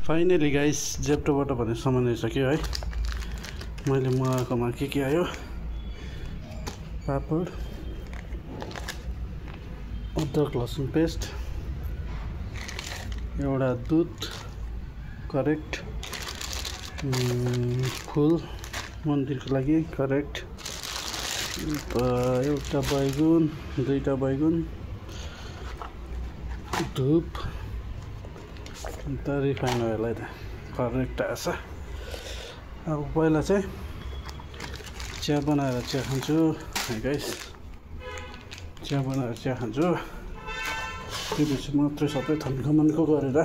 Finally guys जेप्टोबाट भन्ने सामान आइसक्यो है। मैले मगाएकोमा के आयो, पापड, अदरक लसुन पेस्ट, एउटा दुध करेक्ट, फुल मन्दिरको लागि करेक्ट, एउटा बैगुन, दुईटा बैगुन, धूप, अन्त रिफाइन ओइल है त करेक्ट आएछ। अब पहिला चाहिँ चिया बनाएर चिया खान्छु है गाइस, चिया बनाएर चिया खान्छु। त्यसपछि मात्रै सबै थन्कमन्को गरेर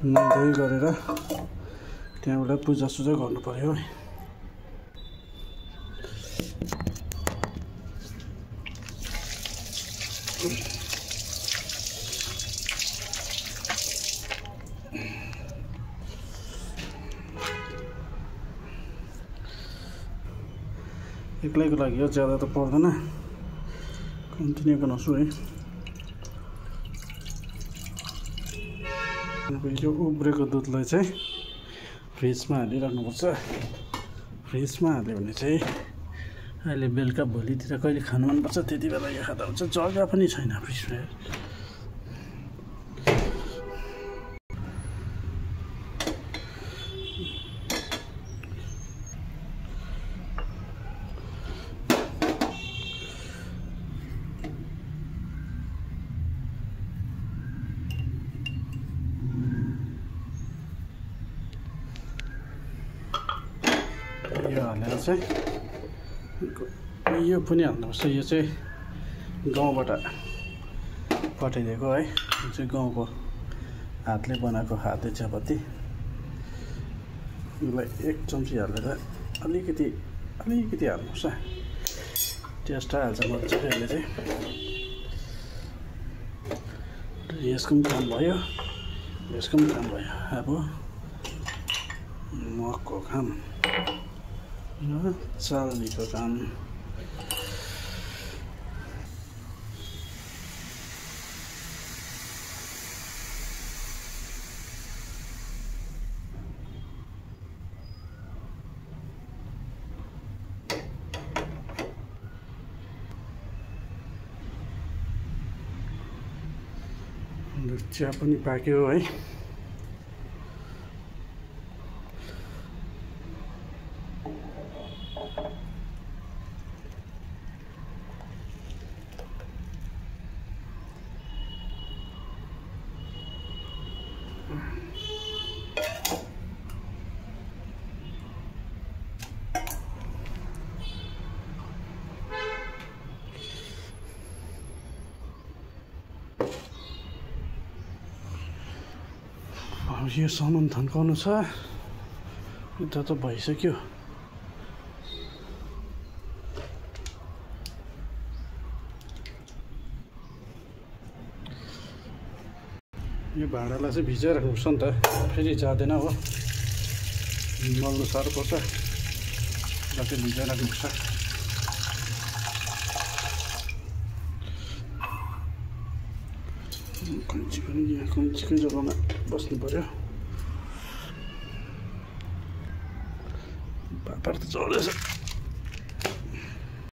नुहाइ गरेर त्यहाँबाट पूजासुजा गर्नु पर्यो है। एक्लैको लागि हो, ज्यादा त पर्दैन, कन्टिन्यू बनाउँछु है। अब यो उब्रेको दुधलाई चाहिँ फ्रिजमा हालिराख्नुपर्छ। फ्रिजमा हाल्यो भने चाहिँ अहिले बेलुका भोलितिर कहिले खानु मनपर्छ त्यति बेला यो खाँदा हुन्छ। जग्गा पनि छैन फ्रिजमा। यो हालेर चाहिँ यो पनि हाल्नुपर्छ। यो चाहिँ गाउँबाट पठाइदिएको है, यो चाहिँ गाउँको हातले बनाएको हाते चियापत्ती। यसलाई एक चम्ची हालेर अलिकति हाल्नुपर्छ, टेस्ट हाल्छ मजाले। अहिले चाहिँ यसको पनि काम भयो, यसको पनि काम भयो। अब मगको काम र चाल्नीको काम। चिया पनि पाक्यो है। यो सामान थन्काउनु छ, यता त भइसक्यो। यो भाँडालाई चाहिँ भिजाएर राख्नुपर्छ नि त, फेरि जाँदैन हो, मल्नु साह्रो पर्छ। जति भिजाएर राख्नुपर्छ। कैँची पनि यहाँ कैँचीकै जग्गामा बस्नु पर्यो। पापड त चढेछ।